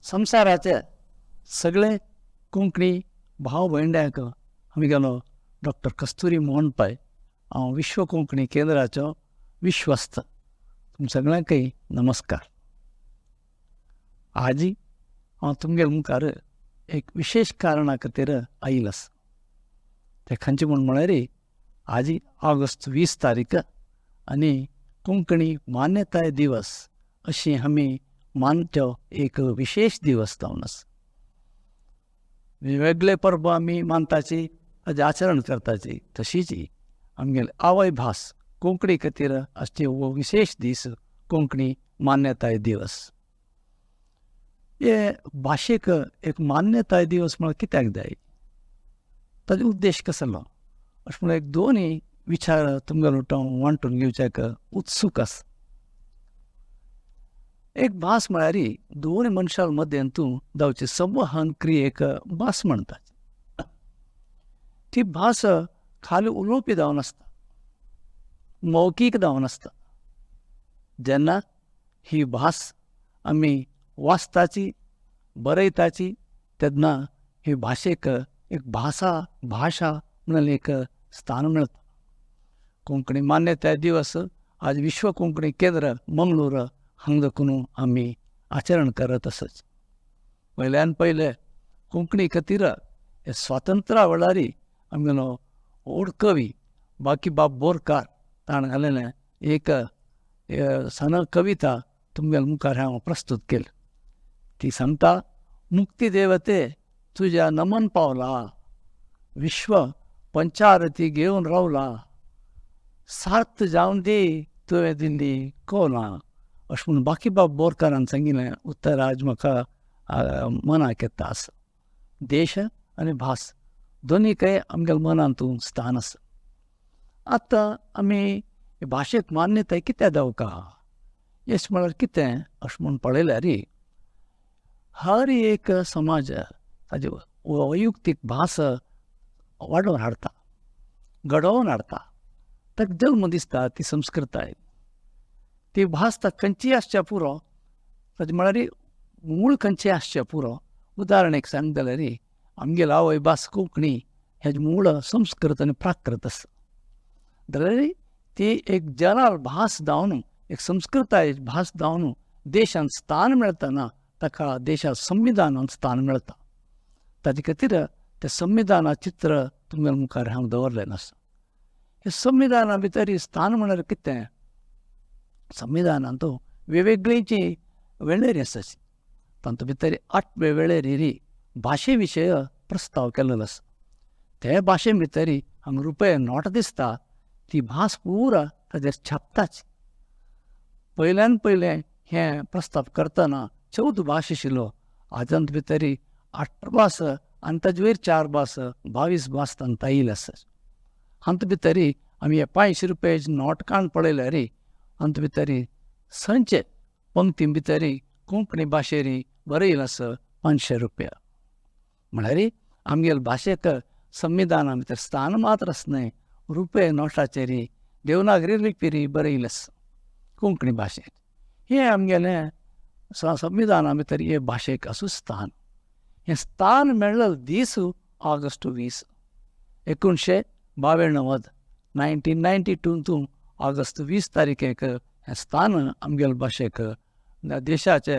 संवसाराचे सगळे कोंकणी भाव भयण्यांक आमगेलो डॉक्टर कस्तुरी मोहन पै, हांव विश्व कोंकणी केंद्राचो विश्वस्त. तुम सगळ्यांकय नमस्कार. आजी हांव तुमगेले मुखार एक विशेश कारणा खातीर आयिल्लो आसा. तें खंयचें म्हूण म्हळ्यार आजी ऑगस्ट 20 तारीख आनी कोंकणी मान्यताय दिवस अशी आमी मानचो एक विशेश दिवस जावन आसा. वेगळे परबो आमी मानताची, ताजें आचरण करताची, तशीच आमगेली आवय भास कोंकणी खातीर आसची हो विशेश दीस कोंकणी मान्यताय दिवस. हे भाशेक एक मान्यताय दिवस म्हळ्यार कित्याक जाय, ताजो उद्देश कसलो अशें म्हणून एक दोनूय विचार तुमगेलो हांव वांटून घेवच्याक उत्सूक आसा. एक भास म्हळ्यार दोन मनशां मदें तूं जावची संवहन क्रियेक भास म्हणटात. ती भास खाली उलोवपी जावन आसता, मौखीक जावन आसता. जेन्ना ही भास आमी वाचताची, बरयताची, तेन्ना ही भाशेक एक भासा भाशा म्हणून एक स्थान मेळटा. कोंकणी मान्यताय दिवस आज विश्व कोंकणी केंद्र मंगळूर हांगा देखून आमी आचरण करत आसच. पयल्यान पयले कोंकणी खातीर हे स्वातंत्र्या वेळार आमगेलो व्हड कवी बाकीबाब बोरकार ताणें घालेलें एक सान कविता तुमगेल्या मुखार हांव प्रस्तूत केली. ती सांगता, मुक्ती देवते तुज्या नमन पावला, विश्व पंचारती घेवन रावला, सार्थ जावन दी तुवें दिल्ली कोला, अशें म्हणून बाकीबाब बोरकारान सांगिल्लें उत्तर आज म्हाका मनाक येता आसा. देश आनी भास दोनीकय आमगेल्या मनांत स्थान आसा. आतां आमी भाशेक मान्यताय कित्याक जावका, येश म्हळ्यार कितें अशें म्हूण पळयल्यार हर एक समाज ताजी वैयक्तीक भास वाडोवन हाडटा, घडोवन हाडटा. ताका जल्म दिसता ती संस्कृताय. ती भास ताका खंयचीय आसच्या पुरो, ताजें म्हळ्यार मूळ खंयचें आसचें पुरो. उदाहरण एक सांग जाल्यार आमगेली आवय भास कोंकणी हेजें मूळ संस्कृत आनी प्राकृत आसा. जाल्यार ती एक जनरल भास जावन, एक संस्कृताय भास जावन देशांत स्थान मेळटना ताका देशा संविधानांत स्थान मेळटा. ताजे खातीर तें संविधाना चित्र तुमगे मुखार हांव दवरलें आसा. हे संविधाना भितर स्थान म्हळ्यार कितें, संविधानांत वेगवेगळीची वेळेरी आसा. तातूंत भितर 8वे वेळेरी भाशे विशय प्रस्ताव केल्लो आसा. ते भाशे भितर हांगा रुपया नोट दिसता, ती भास पुरा ताजेर छापताच. पयल्यान पयलें हें प्रस्ताव करतना 14 भास आशिल्लो, आजांत भितर 8 भास आनी ताजे वयर 4 भास, 22 भास तांकां आयिल्ले आसा. हातूंत भितर आमी हे 500 रुपयाचे नोट काडून पळयल्यार हातूंत भितर संचे पंक्ती भितर कोंकणी भाशेर बरयलें आसा 500 रुपया. म्हळ्यार आमगेले भाशेक संविधाना भितर स्थान मात्र आसा न्हय, रुपया नोटाचेर देवनागरी लिपीर बरयलें आसा कोंकणी भाशेंत. हें आमगेलें संविधाना भितर हे भाशेक आसूं स्थान. हें स्थान मेळ्ळें दीस ऑगस्ट 20 1992, 1992 ऑगस्ट 20 तारखेक हें स्थान आमगेले भाशेक देशाचे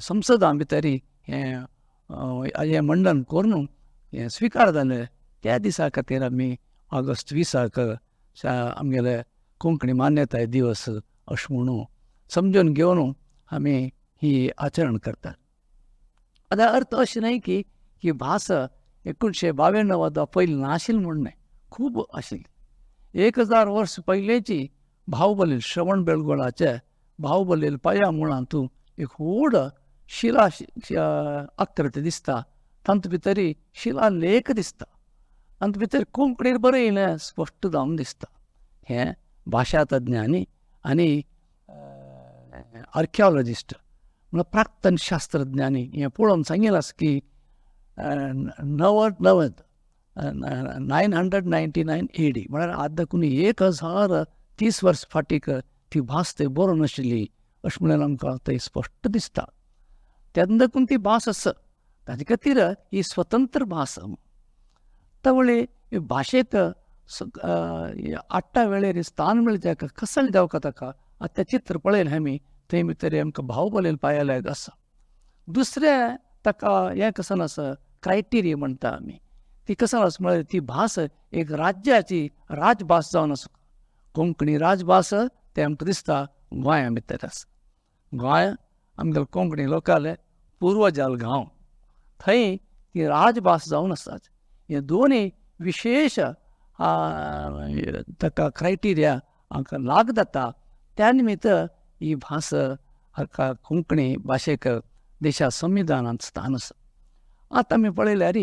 संसदां भितर हें हें मंडन करून हें स्विकार जालें. त्या दिसा खातीर आमी ऑगस्ट 20 आमगेले कोंकणी मान्यताय दिवस अशें म्हणून समजून घेवन आमी ही आचरण करतात. आतां अर्थ अशें न्हय की ही भास 1992 पयलीं नाशिल्ली म्हूण न्हय, खूब आशिल्ली. 1000 वर्स पयलेची बाहुबली श्रवण बेळगोळाचे बाहुबली पांया मुळांत एक व्हड शिला आकृती दिसता, तातूंत भितर शिला लेख दिसता, तातूंत भितर कोंकणीर बरयलें स्पश्ट जावन दिसता. हें भाशा तज्ञांनी आनी आर्किओलॉजिस्ट म्हळ्यार प्राक्तन शास्त्रज्ञांनी हें पळोवन सांगिल्लें आसा की 999 AD म्हळ्यार आज दाखून 1030 वर्स फाटीक ती भास थंय बरोवन आशिल्ली अशें म्हणल्यार आमकां थंय स्पश्ट दिसता. तेन्ना देखून ती भास आसा, ताजे खातीर ही स्वतंत्र भास. तवळे ही भाशेक आठ्ठा वेळेर स्थान मेळचे कसल जावका ताका आतां चित्र पळयलें आमी थंय भितर आमकां बाहुबलीन पायाले आसा. दुसरें ताका हें कसन आसा क्रायटेरिया म्हणटा आमी, ती कसन आसा म्हळ्यार ती भास एक राज्याची राजभास जावन आसा. कोंकणी राजभास तें आमकां दिसता गोंया भितर आसा. गोंय आमगेले कोंकणी लोकाले पुर्वजाल गांव, थंय ती राजभास जावन आसा. हे दोनूय विशेश ताका क्रायटेरिया आमकां लाग जाता. त्या निमित्त ही भास हाका कोंकणी भाशेक देशा संविधानांत स्थान आसा. आतां आमी पळयल्यार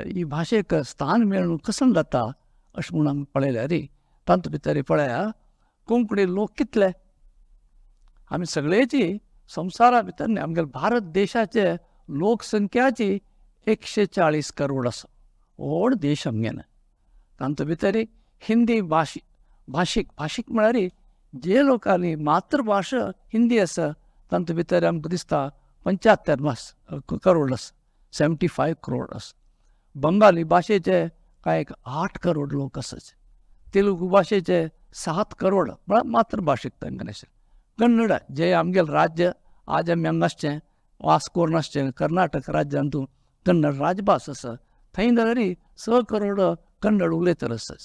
ही भाशेक स्थान मेळून कसो जाता अशें म्हूण आमी पळयल्यार तातूंत भितर पळया कोंकणी लोक कितले आमी सगळेची संवसारा भितर न्ही आमगेले भारत देशाचे लोकसंख्याची 140 करोड आसा. व्हड देश आमगेलो. तातूंत भितर हिंदी भाशीक भाशीक म्हळ्यार जे लोकांनी मातृभाशा हिंदी आसा तातूंत भितर आमकां दिसता 75 करोड आसा, 75 करोड आसा. बंगाली भाशेचे कांय 8 करोड लोक आसात. तेलुगू भाशेचे 7 करोड म्हळ्यार मातृभाशीक तांकां आशिल्लें. कन्नड जे आमगेलें राज्य आज आमी हांगा आसचें वास करून आसचें कर्नाटक राज्यांतू कन्नड राजभास आसा, थंय जाल्यार 6 करोड कन्नड उलयतले आसात.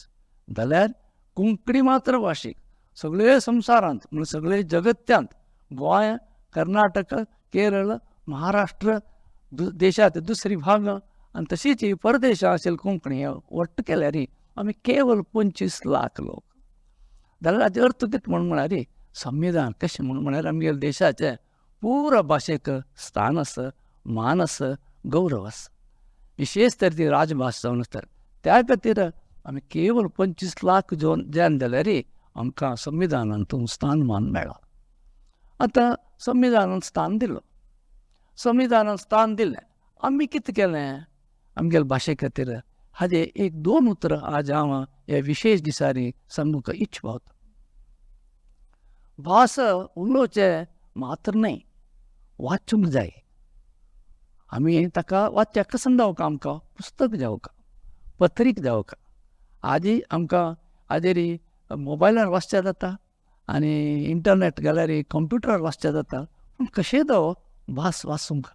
जाल्यार कोंकणी मातृभाशीक सगळे संवसारांत म्हणल्यार सगळे जगत्यांत गोंय, कर्नाटक, केरळ, महाराष्ट्र देशांत दुसरी भाग आनी तशीच परदेशां आशिल्ली कोंकणी वट्ट केल्यार आमी केवल 25 लाख लोक. जाल्यार हाचो अर्थ कितें म्हूण म्हळ्यार संविधान कशें म्हूण म्हळ्यार आमगेल्या देशाचें पुरा भाशेक स्थान आसा, मान आसा, गौरव आसा. विशेश तर ती राजभास जावन आसता. त्या खातीर आमी केवल 25 लाख जन जाल्यार आमकां संविधानांत स्थानमान मेळ्ळां. आतां संविधानान स्थान दिलो, संविधानान स्थान दिलें, आमी कितें केलें आमगेले भाशे खातीर हाजे 1-2 उतरां आज हांव ह्या विशेश दिसांनी सांगूंक इच्छ पावता. भास उलोवचें मात्र न्हय, वाचूंक जाय. आमी ताका वाचच्याक कसन जावका आमकां पुस्तक जावका, पत्रीक जावका. आजी आमकां आजेरी मोबायलार वाचच्या जाता आनी इंटरनेट गेल्यार कंप्युटरार वाचच्या जाता, पूण कशें तो भास वाचूंक,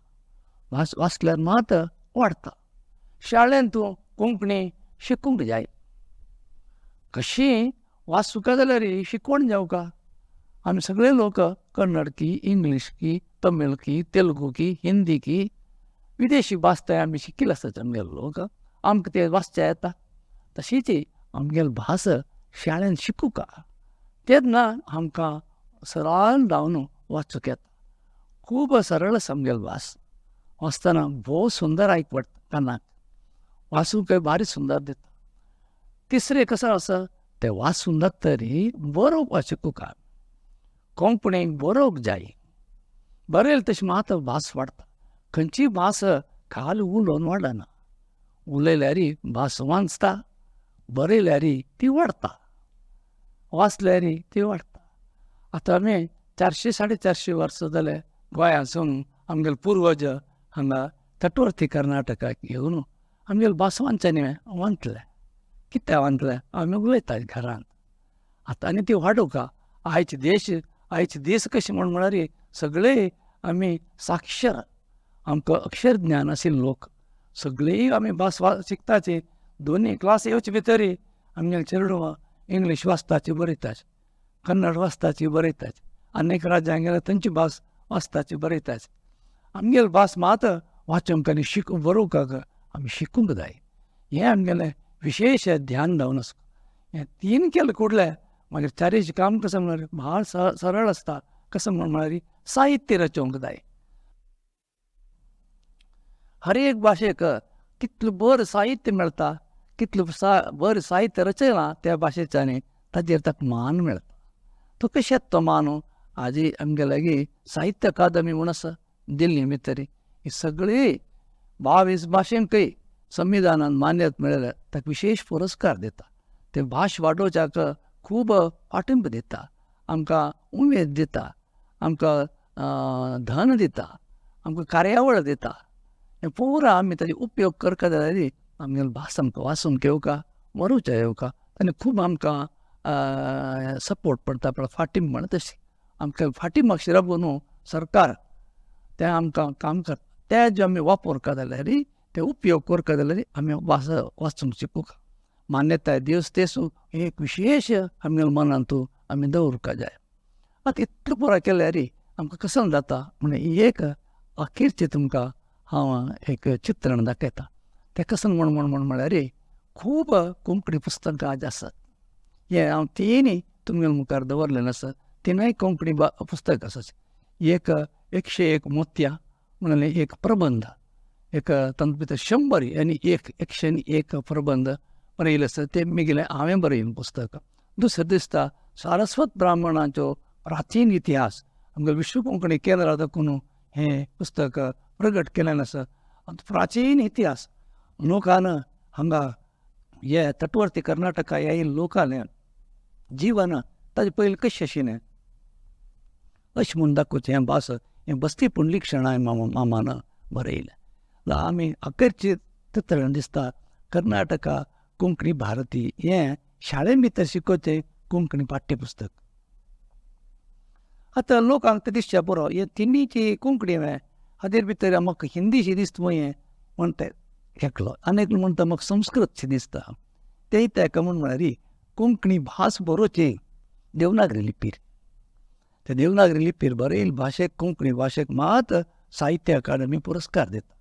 भास वाचल्यार मात वाडटा. शाळेंत तूं कोंकणी शिकूंक जाय. कशी वाचूंक जाल्यार शिकवण जावका. आमी सगळे लोक कन्नड की, इंग्लीश की, तमीळ की, तेलुगू की, हिंदी की, विदेशी भास ते आमी शिकिल्ले आसता आमगेले लोक, आमकां ते वाचचे येता. तशीच आमगेली भास शाळेंत शिकूंक तेन्ना आमकां सरळ जावन वाचूंक येता. खूब सरळ आसा आमगेली भास, वाचतना भोव सुंदर आयक पडटा कानाक, वाचूंकय भारी सुंदर दिता. तिसरें कसो आसा तें वाचून जातरी बरोवपाक शिकूंक, कोंकणीक बरोवंक जाय. बरयलें तशें मात भास वाडटा. खंयचीय भास खाली उलोवन वाडना, उलयल्यार भास वाचता, बरयल्यार ती वाडटा, वाचल्यार ती वाडटा. आतां आमी 400 450 वर्सां जाले गोंयांसून आमगेले पुर्वज हांगा तटवर्ती कर्नाटकाक येवन आमगेले भास वाचनी वांतले. कित्याक वांतले? आमी उलयता घरांत. आतां आनी ती वाडोवका आयचे देश, आयचे दीस कशें म्हूण म्हळ्यार सगळे आमी साक्षर, आमकां अक्षर ज्ञान आशिल्ले लोक, सगळीं आमी भास शिकताची. दोनूय क्लास येवचे भितर आमगेले चेडवां इंग्लीश वाचताची बरयताची, कन्नड वाचताची बरयताची, आनी राज्यांत गेल्यार थंयची भास वाचताची बरयताची. आमगेली भास मात वाचूंक आनी शिकूंक बरोवपाक आमी शिकूंक जाय. हें आमगेलें विशेश ध्यान जावन आसा. हें तीन केलें कुडलें मागीर चारीचें काम कसो म्हळ्यार भाळ सरळ आसता. कसो म्हळ्यार साहित्य रचोवंक जाय. हर एक भाशेक कितलें बरें साहित्य मेळटा, कितलें बरें साहित्य रचयलां त्या भाशेच्यानी ताजेर ताका मान मेळटा. तो कशें येता तो मान? आजी आमगे लागीं साहित्य अकादमी म्हूण आसा दिल्ली भितर. ही सगळी 22 भाशेंकय संविधानान मान्यता मेळ्ळ्या ताका विशेश पुरस्कार दिता. ते भाश वाडोवच्याक खूब पाठिंबो दिता, आमकां उमेद दिता, आमकां धन दिता. आमकां कार्यावळ दिता. हें पुरा आमी ताजे उपयोग करता जाल्यार आमगेली भास आमकां वाचूंक येवका, बरोवच्या येवका आनी खूब आमकां सपोर्ट पडटा. फाटी म्हण तशी आमकां फाटी मातशी राबून न्हू सरकार तें आमकां काम करता. ते जे आमी वापरता जाल्यार ते उपयोग करता जाल्यार आमी भास वाचूंक शिकूंक. मान्यताय दिवस तेसू एक विशेश आमगेल्या मनांत आमी दवरूंक जाय. आतां इतलें पुरो केल्यार आमकां कसो जाता म्हण एक अखेरचें तुमकां हांव एक चित्रण दाखयता. तें कशें म्हण म्हण म्हण म्हळ्यार खूब कोंकणी पुस्तकां आज आसात. हें हांव तिनूय तुमगे मुखार दवरलेलें आसा. तिनूय कोंकणी पुस्तक आसात. एक 101 मोतयां म्हणलें एक प्रबंध, एक तातूंत भितर 100 आनी 101 प्रबंध बरयले आसा. तें म्हगेलें हांवें बरयलें पुस्तक. दुसरें दिसता सारस्वत ब्राह्मणांचो प्राचीन इतिहास, आमगेलें विश्व कोंकणी केंद्रा दाखोवन हें पुस्तक प्रगट केल्लें आसा. प्राचीन इतिहास लोकान हांगा हे तटवर्ती कर्नाटका ह्या लोकालें जीवन ताजे पयलीं कशें आशिल्लें अशें म्हूण दाखोवचें हें भास हें बस्ती पुंडलीक शणै मामान बरयलें. आमी अखेरची चित्रण दिसता कर्नाटका कोंकणी भारती हें शाळे भितर शिकोवचें कोंकणी पाठ्यपुस्तक. आतां लोकांक तें दिसचें पुरो हें तिनूय कोंकणी हाजेर भितर म्हाका हिंदीशी दिसता म्हूण हें म्हणटा एकलो, आनी एकलो म्हणटा म्हाका संस्कृतशी दिसता. तें तेका म्हूण म्हळ्यार कोंकणी भास बरोवची देवनागरी लिपीर. ते देवनागरी लिपीर बरयल्ले भाशेक कोंकणी भाशेक मात साहित्य अकादमी पुरस्कार दिता.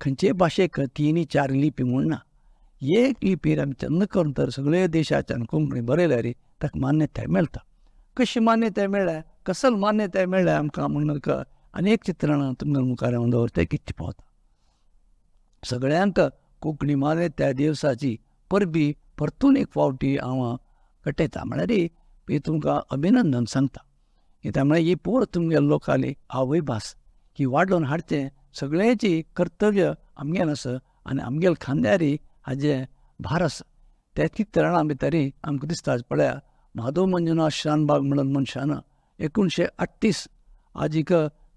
खंयचेय भाशेक 3 4 लिपी म्हूण ना. एक लिपीर आमी चंद करून तर सगळे देशाच्यान कोंकणी बरयल्यार ताका मान्यताय मेळटा. कशी मान्यताय मेळ्ळ्या, कसल मान्यताय मेळ्ळ्या आमकां म्हणून अनेक चित्रणां तुमच्या मुखार हांव दवरता कितलें पावता. सगळ्यांक कोंकणी मान्यताय दिवसाची परबी परतून एक फावटी हांव कटयता. म्हळ्यार ही तुमकां अभिनंदन सांगता. कित्याक म्हळ्यार ही पोर तुमगे लोकाली आवय भास ही वाडोवन हाडचें सगळ्यांची कर्तव्य आमगेलें आसा आनी आमगेले खांद्यार हाजें भार आसा. त्या चित्रणां भितर आमकां दिसता पळया माधव मंजुनाथ शानबाग म्हणून मनशान 1938 आजीक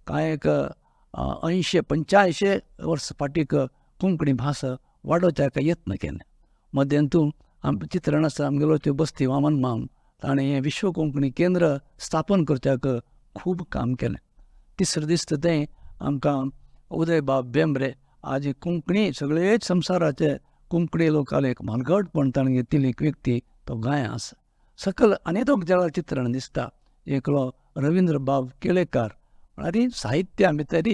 कांय एक 80 85 वर्स फाटीक कोंकणी भास वाडोवच्या यत्न केले. मध्यंतू आम चित्रण आसा आमगेलो त्यो बस्ती वामन माम ताणें हें विश्व कोंकणी केंद्र स्थापन करच्याक खूब काम केलें. तिसरें दिसता तें आमकां उदयबाब बेंब्रे आज कोंकणी सगळेच संवसाराचे कोंकणी लोकांक एक म्हालगडपण ताणें घेतिल्ली एक व्यक्ती तो गोंया आसा. सकल आनी दोग जाणां चित्रण दिसता. एकलो रविंद्रबाब केळेकार म्हळ्यार साहित्या भितर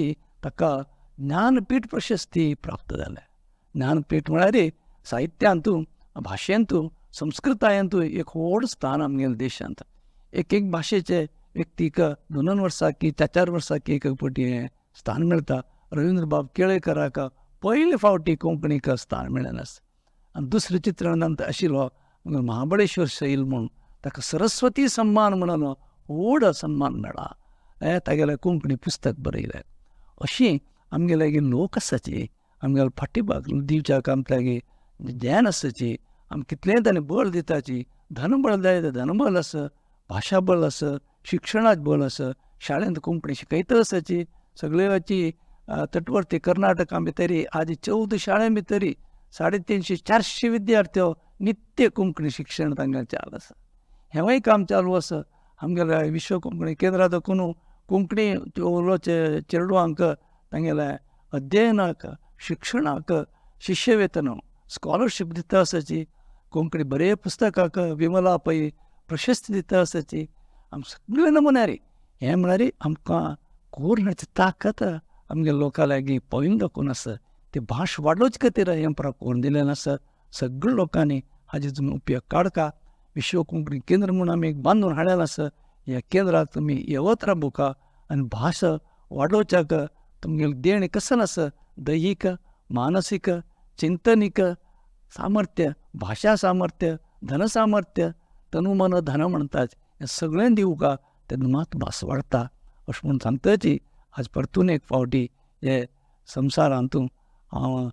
ताका ज्ञानपीठ प्रशस्ती प्राप्त जाल्या. ज्ञानपीठ म्हळ्यार साहित्यांतू, भाशेंतू, संस्कृतायेंतू एक व्हड स्थान आमगेल्या देशांत. एक एक भाशेचे व्यक्तीक 2 2 वर्सां की 4 4 वर्सां की एक फावटी हें स्थान मेळटा. रविंद्रबाब केळेकाराक पयले फावटी कोंकणीक स्थान मेळ्ळें आसा. आनी दुसरें चित्रण आशिल्लो महाबळेश्वर सैल म्हूण ताका सरस्वती सम्मान म्हणून व्हड सन्मान मेळ्ळा. हें तागेलें कोंकणी पुस्तक बरयलें. अशी आमगेले लोक आसाची आमगेले फाटीभाग दिवच्याक आमकां ज्ञान आसाची, आमकां कितलेंय ताणें बळ दिताची. धनबळ जाय तर धनबळ आसा, भाशा बळ आसा, शिक्षणाक बळ आसा, शाळेंत कोंकणी शिकयता आसाची. सगळ्याची तटवर्ती कर्नाटका भितर आज 14 शाळें भितर 350 400 विद्यार्थी नित्य कोंकणी शिक्षण तांकां चालू आसा. हेंवूय काम चालू आसा. आमगेल्या विश्व कोंकणी केंद्रा दाखोवन कोंकणी उलोवचे चेडवांक तांगेल्या अध्ययनाक, शिक्षणाक शिश्यवेतन स्कॉलरशीप दिता आसाची. कोंकणी बरे पुस्तकाक विमला पै प्रशस्ती दिता आसाची. आम सगळे नमुन्यार हें म्हळ्यार आमकां कोरणाची ताकत आमगे लोकां लागीं पळोवन दाखोवन आसा. ती भाश वाडोवचे खातीर हें करून दिलें आसा. सगळ्या लोकांनी हाजे तुमी उपयोग काडका. विश्व कोंकणी केंद्र म्हूण आमी एक बांदून हाडलें आसा. ह्या केंद्राक तुमी येवत राबोवका आनी भास वाडोवच्याक तुमगेलें देणें कशें आसा, दैहीक, मानसीक, चिंतनीक सामर्थ्य, भाशा सामर्थ्य, धन सामर्थ्य, तनु मन धन म्हणटात हें सगळें दिवका तेन्ना मात भास वाडटा अशें म्हूण सांगताची. आज परतून एक फावटी हे संवसारांतू हांव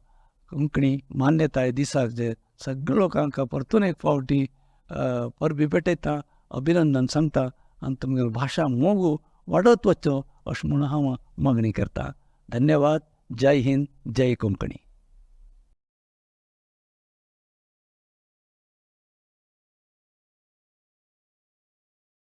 कोंकणी मान्यताय दिसाक जे सगळ्या लोकांक परतून एक फावटी परबी भेटयता, अभिनंदन सांगता आनी तुमगेलो भाशा मोग वाडत वचचो अशें म्हूण हांव मागणी करता. धन्यवाद. जय हिंद, जय कोंकणी.